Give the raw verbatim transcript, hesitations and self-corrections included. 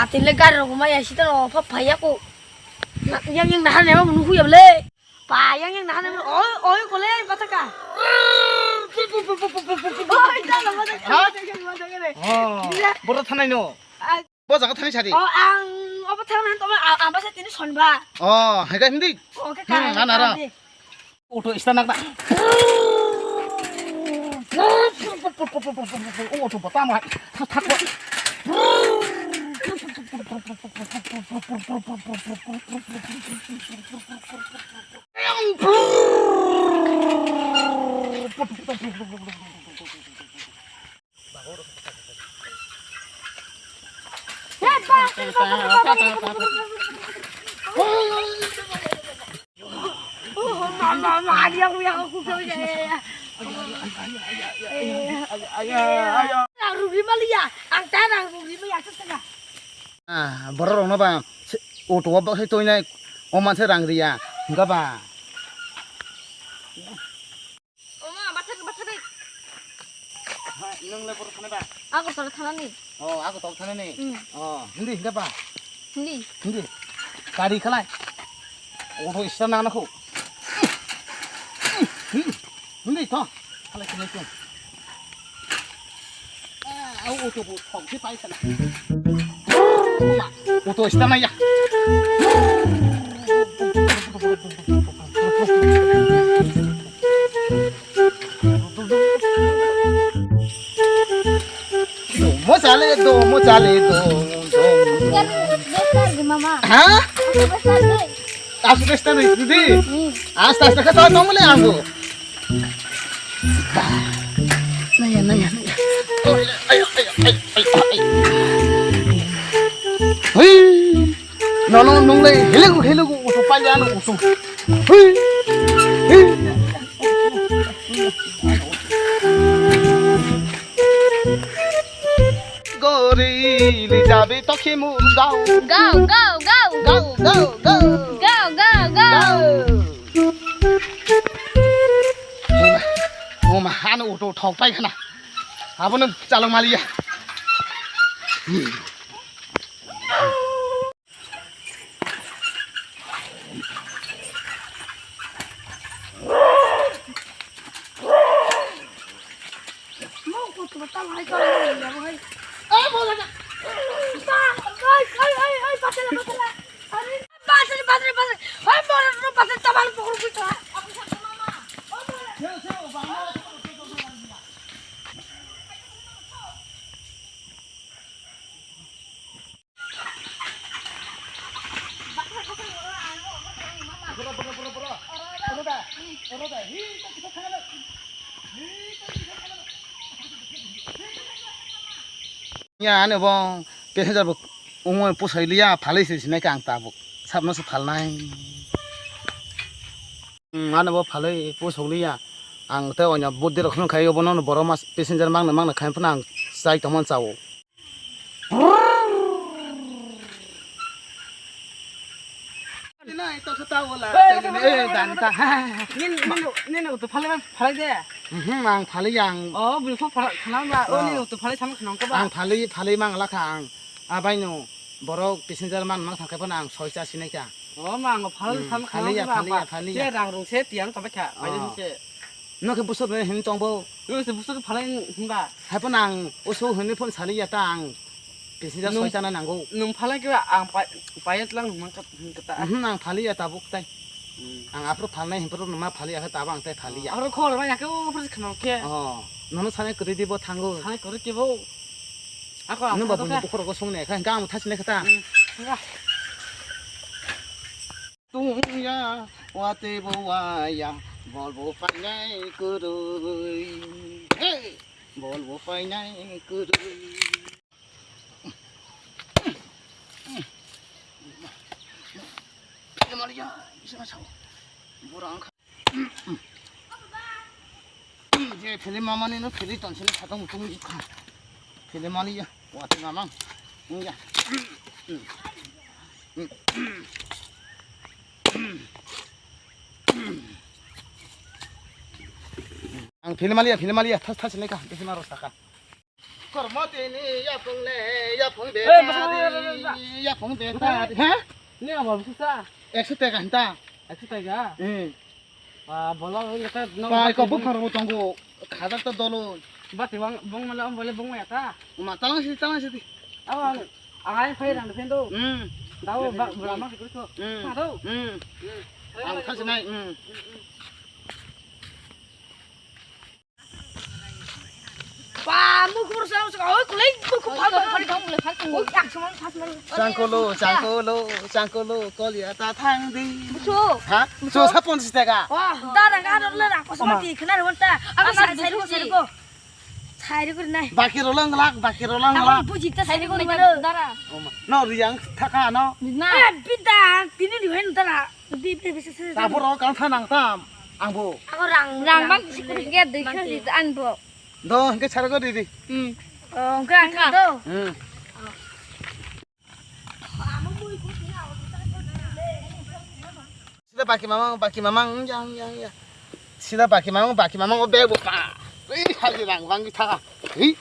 Atile gari rok maya sita rok pha phaya ko. Yang yang nahan ya mun huya le. Pa yang yang nahan ya oi oi ko le pataka. Oi ta lo pataka. Ha? Pataka, pataka le. Oh, Iya. Boro thanai no. Ah. Bo jaga thani sari. Oh, ang obo thang nahan to ang ang basa tini sonba. Oh, hai ga hindi. Oh, ke Hmm, ka. Nana ra. Auto start nak ta. Auto bata mai. Thak thak. Ang rugri maliya, ang ta rang rugri maliya, ang ta tengah. Ah, borok rokno ba se auto o baksa toinai, o manse rang riya, hingka ba? Oma, bathar, bathar. Ha, nwng le borok thani ba? Agartala thanani. Oh, Agartala thanani? Hmm. Oh, hindi, hindi ba? Hindi. Hindi. Kari khalai. Auto start nang nakho. Hindi, hindi, to. Khalai, khalai, khalai. Ah, auto bo thok se pai sana. Auto start naya. Domo chale, domo chale, dom, dom. Mama. Ha? Aku besar deh. Aku besar deh, didi. Hmm. Asta, asta, kata tong le aku. Naya, naya, naya. Ayo, ayo, ayo, ayo, ayo. Hui. No, no, nung le, helegu, helegu, usu pali anu, usu. Hui. Hui. Gori li jabe tokhi mur gao. Gao, gao, gao. Gao, gao, gao. Gao, gao, gao. Gao. Oma, oma, ano auto thok pai khana. Abono chalok maliya. Ya, ani bo passenger bo ungoi pusai liya, phalai se sinai ka ang tabuk. Sabno se phalnai. Hmm, ani bo phalai pusok liya. Ang te onya buddi rok khno khai obo no borok mas passenger mangna mangna khai phano ang chai tongmani chao. Nini, nini, nini auto phalai man, phalai de. Mhm, ang phalai ang. Oh, bini phone phalai khna ba. Oh, nini auto phalai sam khna ko ba. Ang phalai, phalai mang la kha ang. Abai no borok passenger man mang thang khe phano ang soi cha sinai kha. Oh, ma ang phalai sam khna ko ba. Phalai ya, phalai ya, phalai ya. Rang rung se tiang tong kha. Bai se. No khe busuk ne hin tong bo. No se busuk phalai hin ba. Hai phano ang usu hwnwi phone saliya ta ang. Passenger soi chana nango. Nwng phalai khe ang pai-, payat lang nwng mangkha, nwng kata. Mhm, ang phaliya tabuk tai. Hmm. Ang aphuru phalnai hinphuru nwng ma phaliya khe tabuk ang tai phaliya. Aro khor bai yakhe o phuru khno khe. Oh, nono sanai kwrwi di bo thango. Sanai kwrwi khe bo. Ako ang nung ba thangkha. Buini bukhuk rogo song ne kha, hingkhe ang thachine kha ta. Hmm, thangkha. Tungya watwi bo waya, bol bo painai kwrwi. Hey! Bol bo painai kwrwi. Philmaliya, isa sao. Bora ang kha. Je film mamani no film ton sini khatang utung ikha. Philmaliya, watwi mamang. Iya. Ang philmaliya, philmaliya, thas thas lekha, bisi ma rosaka. Kormo tini yapung le, yapung betari, yapung betari, ha? Ni abo bisa sa? Ekso taka hinta. Ekso taka? Hmm. Ah, bola, bola, ta, no, pai ko bati, bukhar bo tongo, khajak ta dolo. Bati bang, bong mala, bole bong ya ta. Ma talang si, talang si. Awa, agai phai rang phendo. Hmm. Dao, ba, bula ma ko. Hmm. Dao. Hmm. Hmm. Ang khasi nai. Hmm. Ba, mukhur sa, sa, oi, kulai, mukhur, phal, phal, phal, phal, phal, phal, oi, yak, samang, phal, phal. Changkolo, changkolo, changkolo, kolia ta thang di. Busu. Ha? Busu. Busu sa ponchis taka. Wah, dara, dara, dara, kosa mati, khna ro ta. Ama sa, sa, sa, sa, sa, sa, nai. Baki rolang lak, baki rolang lak. Buji ta, sa, sa, sa, dara. No, riang thaka, no. Na. Eh, bidang, tini di hen dara. Di, di, di, di, di. Taporo kang thanang tam, angbo. Ako rang, rang bang sikuri ge dui khan di an bo. Do, hingke sarago di di. Hmm. Oh, hingke ang do. Hmm. Sida baki mamang, baki mamang, yang, yang, yang. Sida baki mamang, baki mamang, o bag bo pa. Ih, hagi rang bang thaka. Ih.